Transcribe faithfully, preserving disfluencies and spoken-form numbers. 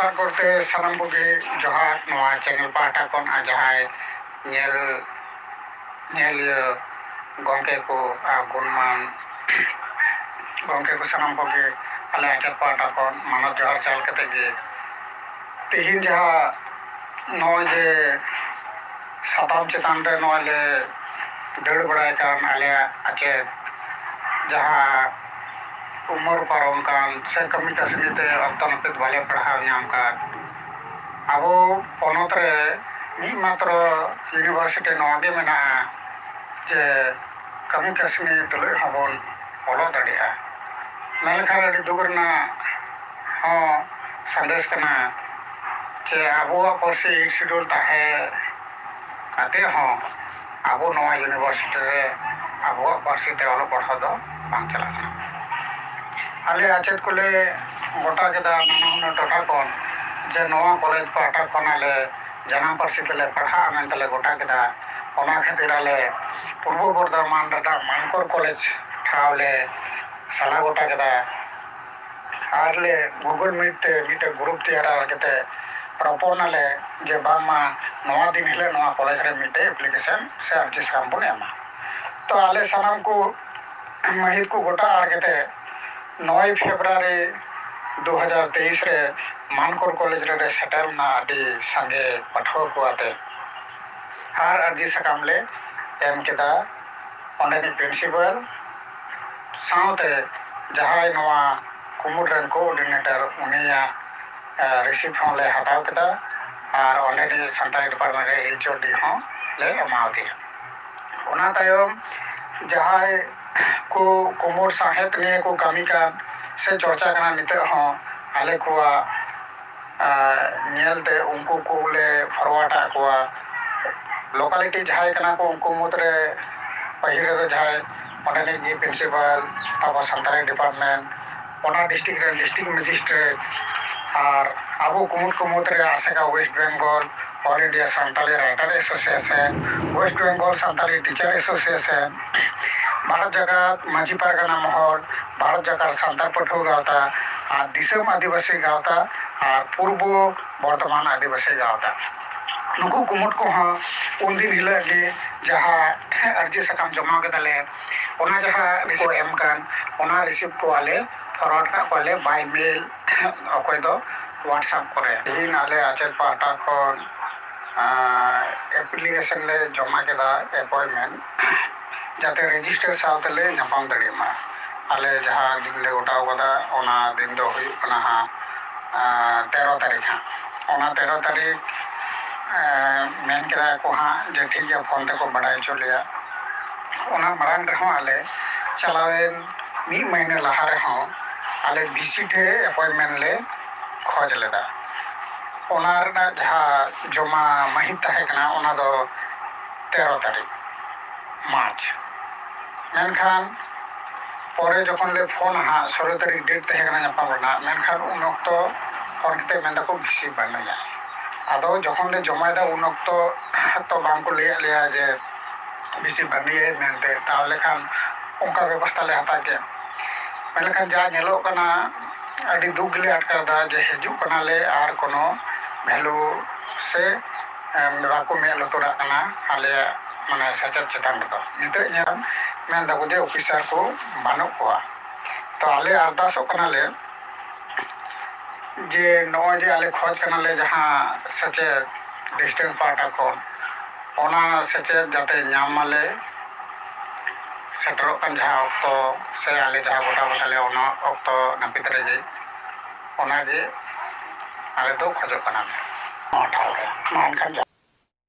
ᱥᱟᱨ ᱠᱚᱨᱛᱮ ᱥᱟᱱᱟᱢ ᱠᱚᱜᱮ ᱡᱚᱦᱟᱨ᱾ ᱱᱚᱣᱟ ᱪᱮᱱᱮᱞ ᱯᱟᱦᱴᱟ ᱠᱷᱚᱱ ᱟᱨ ᱡᱟᱦᱟᱸᱭ ᱧᱮᱞ ᱧᱮᱞᱤᱭᱟᱹ ᱜᱚᱢᱠᱮ ᱠᱚ ᱟᱨ ᱜᱩᱱᱢᱟᱱ ᱜᱚᱢᱠᱮ ᱠᱚ ᱥᱟᱱᱟᱢ ᱠᱚᱜᱮ ᱟᱞᱮ ᱟᱪᱟᱨ ᱯᱟᱦᱴᱟ ᱠᱷᱚᱱ ᱢᱟᱱᱚᱛ ᱡᱚᱦᱟᱨ ᱪᱟᱞ ᱠᱟᱛᱮ ᱜᱮ, ᱛᱮᱦᱮᱧ ᱡᱟᱦᱟᱸ ᱱᱚᱜᱼᱚᱭ ᱡᱮ ᱥᱟᱛᱟᱢ ᱪᱮᱛᱟᱱ ᱨᱮ ᱱᱚᱜᱼᱚᱭ ᱞᱮ ᱫᱟᱹᱲ ᱵᱟᱲᱟᱭ ᱠᱟᱱ, ᱟᱞᱮᱭᱟᱜ ᱟᱪᱮᱫ ᱡᱟᱦᱟᱸ ᱩᱢᱮᱨ ᱯᱟᱨᱚᱢ ᱠᱟᱱ ᱥᱮ ᱠᱟᱹᱢᱤ ᱠᱟᱹᱥᱱᱤ ᱛᱮ ᱚᱠᱛᱚ ᱱᱟᱹᱯᱤᱛ ᱵᱟᱞᱮ ᱯᱟᱲᱦᱟᱣ ᱧᱟᱢ ᱠᱟᱱ, ᱟᱵᱚ ᱯᱚᱱᱚᱛ ᱨᱮ ᱢᱤᱫ ᱢᱟᱛᱨᱚ ᱤᱭᱩᱱᱤᱵᱷᱟᱨᱥᱤᱴᱤ ᱱᱚᱣᱟ ᱜᱮ ᱢᱮᱱᱟᱜᱼᱟ ᱡᱮ ᱠᱟᱹᱢᱤ ᱠᱟᱹᱥᱱᱤ ᱛᱩᱞᱩᱡ ᱦᱚᱸᱵᱚᱱ ᱚᱞᱚᱜ ᱫᱟᱲᱮᱭᱟᱜᱼᱟ᱾ ᱢᱮᱱᱠᱷᱟᱱ ᱟᱹᱰᱤ ᱫᱩᱠ ᱨᱮᱱᱟᱜ ᱦᱚᱸ ᱥᱟᱸᱫᱮᱥ ᱠᱟᱱᱟ ᱡᱮ ᱟᱵᱚᱣᱟᱜ ᱯᱟᱹᱨᱥᱤ Eighth Schedule ᱛᱟᱦᱮᱸ ᱠᱟᱛᱮ ᱦᱚᱸ ᱟᱵᱚ ᱱᱚᱣᱟ ᱤᱭᱩᱱᱤᱵᱷᱟᱨᱥᱤᱴᱤ ᱨᱮ ᱟᱵᱚᱣᱟᱜ ᱯᱟᱹᱨᱥᱤ ᱛᱮ ᱚᱞᱚᱜ ᱯᱟᱲᱦᱟᱣ ᱫᱚ ᱵᱟᱝ ᱪᱟᱞᱟᱜ ᱠᱟᱱᱟ᱾ ᱟᱞᱮ ᱟᱪᱮᱫ ᱠᱚᱞᱮ ᱜᱚᱴᱟ ᱠᱮᱫᱟ ᱱᱟᱱᱟ ᱦᱩᱱᱟᱹᱨ ᱴᱚᱴᱷᱟ ᱠᱷᱚᱱ ᱡᱮ ᱱᱚᱣᱟ ᱠᱚᱞᱮᱡᱽ ᱯᱟᱦᱴᱟ ᱠᱷᱚᱱ ᱟᱞᱮ ᱡᱟᱱᱟᱢ ᱯᱟᱹᱨᱥᱤ ᱛᱮᱞᱮ ᱯᱟᱲᱦᱟᱜᱼᱟ ᱢᱮᱱᱛᱮ ᱞᱮ ᱜᱚᱴᱟ ᱠᱮᱫᱟ᱾ ᱚᱱᱟ ᱠᱷᱟᱹᱛᱤᱨ ᱟᱞᱮ ᱯᱩᱨᱵᱚ ᱵᱚᱨᱫᱷᱚᱢᱟᱱ ᱨᱮᱱᱟᱜ ᱢᱟᱱᱠᱚᱨ ᱠᱚᱞᱮᱡᱽ ᱴᱷᱟᱶ ᱞᱮ ᱥᱟᱞᱟ ᱜᱚᱴᱟ ᱠᱮᱫᱟ᱾ ᱟᱨ ᱞᱮ Google Meet ᱛᱮ ᱢᱤᱫᱴᱮᱱ ᱜᱨᱩᱯ ᱛᱮᱭᱟᱨ ᱠᱟᱛᱮ ᱨᱚᱯᱚᱲ ᱱᱟᱞᱮ ᱡᱮ ᱵᱟᱝᱢᱟ ᱱᱚᱣᱟ ᱫᱤᱱ ᱦᱤᱞᱳᱜ ᱱᱚᱣᱟ ᱠᱚᱞᱮᱡᱽ ᱨᱮ ᱢᱤᱫᱴᱮᱱ ᱮᱯᱞᱤᱠᱮᱥᱚᱱ ᱥᱮ ᱟᱨᱡᱤ ᱥᱟᱠᱟᱢ ᱵᱚᱱ ᱮᱢᱟ᱾ ᱛᱚ ᱟᱞᱮ ᱥᱟᱱᱟᱢ ᱠᱚ ᱢᱟᱹᱦᱤᱛ ᱠᱚ ᱜᱚᱴᱟ ᱟᱨ ᱠᱟᱛᱮ ᱱᱚᱭ ᱯᱷᱮᱵᱽᱨᱩᱣᱟᱨᱤ ᱫᱩ ᱦᱟᱡᱟᱨ ᱛᱮᱭᱤᱥ ᱨᱮ ᱢᱟᱱᱠᱚᱨ ᱠᱚᱞᱮᱡᱽ ᱨᱮᱞᱮ ᱥᱮᱴᱮᱨ ᱞᱮᱱᱟ ᱟᱹᱰᱤ ᱥᱟᱸᱜᱮ ᱯᱟᱹᱴᱷᱩᱣᱟᱹ ᱠᱚ ᱟᱛᱮ᱾ ᱟᱨ ᱟᱨᱡᱤ ᱥᱟᱠᱟᱢ ᱞᱮ ᱮᱢ ᱠᱮᱫᱟ ᱚᱸᱰᱮᱱᱤᱡ ᱯᱨᱤᱱᱥᱤᱯᱟᱞ ᱥᱟᱶᱛᱮ ᱡᱟᱦᱟᱸᱭ ᱱᱚᱣᱟ ᱠᱩᱢᱩᱴ ᱨᱮᱱ ᱠᱳᱚᱨᱰᱤᱱᱮᱴᱚᱨ, ᱩᱱᱤᱭᱟᱜ ᱨᱤᱥᱤᱯᱴ ᱦᱚᱸᱞᱮ ᱦᱟᱛᱟᱣ ᱠᱮᱫᱟ᱾ ᱟᱨ ᱚᱸᱰᱮᱱᱤᱡ ᱥᱟᱱᱛᱟᱲᱤ ᱰᱤᱯᱟᱨᱴᱢᱮᱱᱴ ᱨᱮ ᱮᱭᱤᱪ ᱳ ᱰᱤ ᱦᱚᱸ ᱞᱮ ᱮᱢᱟᱣᱟᱫᱮᱭᱟ᱾ ᱚᱱᱟ ᱛᱟᱭᱚᱢ ᱡᱟᱦᱟᱸᱭ ᱠᱚ ᱠᱩᱢᱩᱴ ᱥᱟᱶᱦᱮᱫ ᱱᱤᱭᱮ ᱠᱚ ᱠᱟᱹᱢᱤ ᱠᱟᱱ ᱥᱮ ᱪᱚᱨᱪᱟ ᱠᱟᱱᱟ, ᱱᱤᱛᱚᱜ ᱦᱚᱸ ᱟᱞᱮ ᱠᱚᱣᱟᱜ ᱧᱮᱞᱛᱮ ᱩᱱᱠᱩ ᱠᱚᱞᱮ ᱯᱷᱚᱨᱣᱟᱨᱰ ᱟᱫ ᱠᱚᱣᱟ᱾ ᱞᱳᱠᱟᱞᱤᱴᱤ ᱡᱟᱦᱟᱸᱭ ᱠᱟᱱᱟ ᱠᱚ, ᱩᱱᱠᱩ ᱢᱩᱫᱽᱨᱮ ᱯᱟᱹᱦᱤᱞ ᱨᱮᱫᱚ ᱡᱟᱦᱟᱸᱭ ᱚᱸᱰᱮᱱᱤᱡ ᱜᱮ ᱯᱨᱤᱱᱥᱤᱯᱟᱞ, ᱟᱵᱚ ᱥᱟᱱᱛᱟᱲᱤ ᱰᱤᱯᱟᱨᱴᱢᱮᱱᱴ, ᱚᱱᱟ ᱰᱤᱥᱴᱨᱤᱠᱴ ᱨᱮᱱ ᱰᱤᱥᱴᱨᱤᱠᱴ ᱢᱮᱡᱤᱥᱴᱨᱮᱴ, ᱟᱨ ᱟᱵᱚ ᱠᱩᱢᱩᱴ ᱠᱩᱢᱩᱴ ᱨᱮ ᱟᱥᱮᱠᱟ West Bengal, all India Santali writer association, West Bengal Santali teacher association, Bharat Jakat Majhi Pargana Mahal, Bharat ᱡᱟᱠᱟᱛ ᱥᱟᱱᱛᱟᱲ ᱯᱟᱹᱴᱷᱩᱣᱟᱹ ᱜᱟᱶᱛᱟ ᱟᱨ ᱫᱤᱥᱚᱢ ᱟᱹᱫᱤᱵᱟᱹᱥᱤ ᱜᱟᱶᱛᱟ ᱟᱨ ᱯᱩᱨᱵᱚ ᱵᱚᱨᱫᱷᱚᱢᱟᱱ ᱟᱹᱫᱤᱵᱟᱹᱥᱤ ᱜᱟᱶᱛᱟ᱾ ᱱᱩᱠᱩ ᱠᱩᱢᱩᱴ ᱠᱚᱦᱚᱸ ᱩᱱᱫᱤᱱ ᱦᱤᱞᱳᱜ ᱜᱮ ᱡᱟᱦᱟᱸ ᱟᱹᱨᱡᱤ ᱥᱟᱠᱟᱢ ᱡᱚᱢᱟ ᱠᱮᱫᱟᱞᱮ, ᱚᱱᱟ ᱡᱟᱦᱟᱸ receipt ᱠᱚ ᱮᱢ ᱠᱟᱱ, ᱚᱱᱟ receipt ᱠᱚ ᱟᱞᱮ forward ᱠᱟᱜ ᱠᱚᱣᱟᱞᱮ by mail, ᱚᱠᱚᱭ ᱫᱚ WhatsApp ᱠᱚᱨᱮ᱾ ᱛᱮᱦᱮᱧ ᱟᱞᱮ ᱟᱪᱮᱫ ᱯᱟᱦᱴᱟ ᱠᱷᱚᱱ, ᱟᱸ, application ᱞᱮ ᱡᱚᱢᱟ ᱠᱮᱫᱟ, appointment, ᱡᱟᱛᱮ register ᱥᱟᱶ ᱛᱮᱞᱮ ᱧᱟᱯᱟᱢ ᱫᱟᱲᱮᱭᱟᱜ ᱢᱟ᱾ ᱟᱞᱮ ᱡᱟᱦᱟᱸ ᱫᱤᱱ ᱞᱮ ᱜᱚᱴᱟᱣ ᱠᱟᱫᱟ, ᱚᱱᱟ ᱫᱤᱱ ᱫᱚ ᱦᱩᱭᱩᱜ ᱠᱟᱱᱟ ᱦᱟᱸᱜ, ᱟᱸ, ᱛᱮᱨᱚ ᱛᱟᱹᱨᱤᱠᱷ ᱦᱟᱸᱜ᱾ ᱚᱱᱟ ᱛᱮᱨᱚ ᱛᱟᱹᱨᱤᱠᱷ, ᱟᱸ, ᱢᱮᱱ ᱠᱮᱫᱟ ᱠᱚ ᱦᱟᱸᱜ ᱡᱮ ᱴᱷᱤᱠ ᱜᱮᱭᱟ, ᱯᱷᱳᱱ ᱛᱮᱠᱚ ᱵᱟᱲᱟᱭ ᱦᱚᱪᱚ ᱞᱮᱭᱟ᱾ ᱚᱱᱟ ᱢᱟᱲᱟᱝ ᱨᱮᱦᱚᱸ ᱟᱞᱮ ᱪᱟᱞᱟᱣᱮᱱ ᱢᱤᱫ ᱢᱟᱹᱦᱱᱟᱹ ᱞᱟᱦᱟ ᱨᱮᱦᱚᱸ ᱟᱞᱮ ᱵᱷᱤᱥᱤ ᱴᱷᱮᱱ appointment ᱞᱮ ᱠᱷᱚᱡᱽ ᱞᱮᱫᱟ᱾ ᱚᱱᱟ ᱨᱮᱱᱟᱜ ᱡᱟᱦᱟᱸ ᱡᱚᱢᱟ ᱢᱟᱹᱦᱤᱛ ᱛᱟᱦᱮᱸ ᱠᱟᱱᱟ, ᱚᱱᱟ ᱫᱚ ᱛᱮᱨᱚ ᱛᱟᱹᱨᱤᱠᱷ ᱢᱟᱨᱪ᱾ ᱢᱮᱱᱠᱷᱟᱱ ᱯᱚᱨᱮ ᱡᱚᱠᱷᱚᱱ ᱞᱮ ᱯᱷᱳᱱᱟ ᱦᱟᱸᱜ, ᱥᱳᱞᱳ ᱛᱟᱹᱨᱤᱠᱷ date ᱛᱟᱦᱮᱸ ᱠᱟᱱᱟ ᱧᱟᱯᱟᱢ ᱨᱮᱱᱟᱜ, ᱢᱮᱱᱠᱷᱟᱱ ᱩᱱ ᱚᱠᱛᱚ ᱯᱷᱳᱱ ᱠᱟᱛᱮ ᱢᱮᱱ ᱫᱟᱠᱚ ᱵᱷᱤᱥᱤ ᱵᱟᱹᱱᱩᱭᱟ᱾ ᱟᱫᱚ ᱡᱚᱠᱷᱚᱱ ᱞᱮ ᱡᱚᱢᱟᱭᱮᱫᱟ, ᱩᱱ ᱚᱠᱛᱚ ᱛᱚ ᱵᱟᱝ ᱠᱚ ᱞᱟᱹᱭᱟᱫ ᱞᱮᱭᱟ ᱡᱮ ᱵᱷᱤᱥᱤ ᱵᱟᱹᱱᱩᱭᱟ ᱢᱮᱱᱛᱮ, ᱛᱟᱦᱚᱞᱮ ᱠᱷᱟᱱ ᱚᱱᱠᱟ ᱵᱮᱵᱚᱥᱛᱷᱟ ᱞᱮ ᱦᱟᱛᱟᱣ ᱠᱮᱫᱟ᱾ ᱢᱮᱱᱠᱷᱟᱱ ᱡᱟ ᱧᱮᱞᱚᱜ ᱠᱟᱱᱟ, ᱟᱹᱰᱤ ᱫᱩᱠ ᱜᱮᱞᱮ ᱟᱴᱠᱟᱨ ᱮᱫᱟ ᱡᱮ ᱦᱤᱡᱩᱜ ᱠᱟᱱᱟᱞᱮ ᱟᱨ ᱠᱳᱱᱳ value ᱥᱮ, ᱮᱢ, ᱵᱟᱠᱚ ᱢᱮᱫ ᱞᱩᱛᱩᱨᱟᱜ ᱠᱟᱱᱟ ᱟᱞᱮᱭᱟᱜ, ᱢᱟᱱᱮ, ᱥᱮᱪᱮᱫ ᱪᱮᱛᱟᱱ ᱨᱮᱫᱚ᱾ ᱱᱤᱛᱚᱜ ᱧᱮᱞ ᱢᱮᱱ ᱫᱟᱠᱚ ᱡᱮ officer ᱠᱚ ᱵᱟᱹᱱᱩᱜ ᱠᱚᱣᱟ᱾ ᱛᱚ ᱟᱞᱮ ᱟᱨᱫᱟᱥᱚᱜ ᱠᱟᱱᱟᱞᱮ ᱡᱮ ᱱᱚᱜᱼᱚᱭ ᱡᱮ ᱟᱞᱮ ᱠᱷᱚᱡᱽ ᱠᱟᱱᱟᱞᱮ ᱡᱟᱦᱟᱸ ᱥᱮᱪᱮᱫ distance ᱯᱟᱦᱴᱟ ᱠᱷᱚᱱ, ᱚᱱᱟ ᱥᱮᱪᱮᱫ ᱡᱟᱛᱮ ᱧᱟᱢ ᱢᱟᱞᱮ ᱥᱮᱴᱮᱨᱚᱜ ᱠᱟᱱ ᱡᱟᱦᱟᱸ ᱚᱠᱛᱚ, ᱥᱮ ᱟᱞᱮ ᱡᱟᱦᱟᱸ ᱜᱚᱴᱟ ᱠᱟᱫᱟᱞᱮ ᱚᱱᱟ ᱚᱠᱛᱚ ᱱᱟᱹᱯᱤᱛ ᱨᱮᱜᱮ, ᱚᱱᱟᱜᱮ ᱟᱞᱮ ᱫᱚ ᱠᱷᱚᱡᱚᱜ ᱠᱟᱱᱟᱞᱮ ᱱᱚᱣᱟ ᱴᱷᱟᱶ ᱨᱮ᱾ ᱢᱟ ᱮᱱᱠᱷᱟᱱ